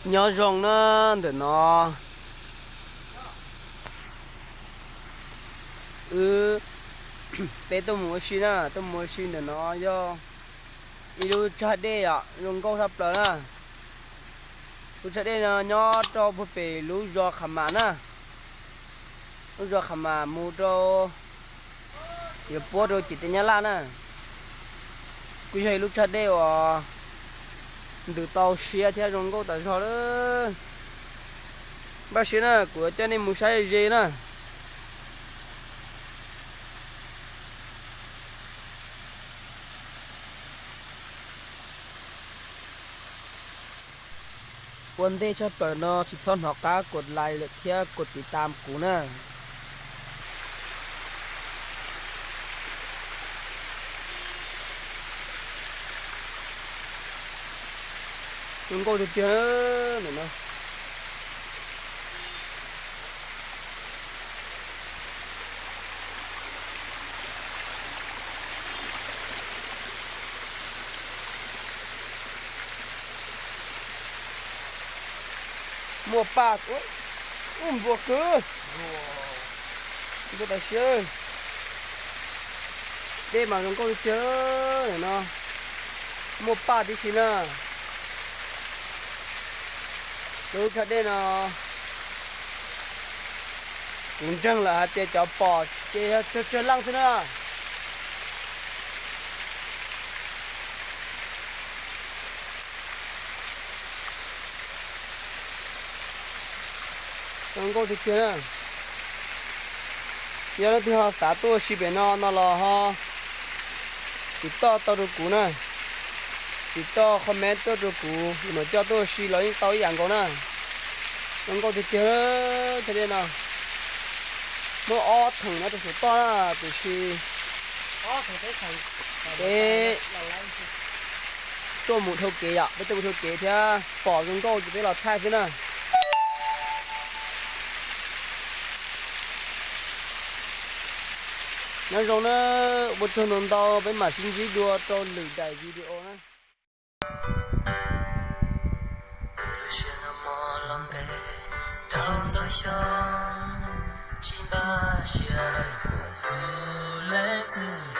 Nyob zoo na, ntawm no wb, peb tuaj mus ua si na, tuaj mus ua si ntawm no yog ib lub tsag dej os, zoo nkauj tshaj plaws na. Lub tsag dej no nyob rau puag pem lub zos Qhas Mas na, lub zos Qhas Mas mus rau, yuav puab rau ciam teb Nyab Laj na. Kuj yog ib lub tsag dej uas ntws tau siab thiab zoo nkauj tas zog lawm. Npaj siab na, kuv coj nej mus saib ze na. Ua ntej tshaj plaws no tsis txhob hnov qab kos like lawm thiab kos tiv tam kuv na. Zoo nkauj tiag tiag no. Muaj paj, ub, npua kawg, npua tas siab. Dej mas zoo nkauj tiag tiag no. Muaj paj tib si na. Lub tsag dej no kuv ntseeg lawm hais tias cov pom ces yog tsawg tsawg leej xwb na. Zoo nkauj tiag tiag na. Yog leej twg ho xav tuaj ua si pem no no los ho tiv toj tau rau kuv na. Tiv toj comment tuaj rau kuv, mam coj tuaj ua si los yeej tau ib yam nkaus na. Zoo nkauj tiag tiag. Tsag dej no muaj ob theem nyob rau saum toj na, tiam sis peb tuaj mus dhau kev yom, peb tuaj mus dhau kev thiab pom zoo nkauj ces peb los thaij xwb na. Nyob zoo na, ua tsaug ntau ntau, peb mam sib ntsib dua rau lwm daim video na. Lub siab no mob los ntev dhau ntau xyoo, tsis npaj siab yuav hlub leej twg.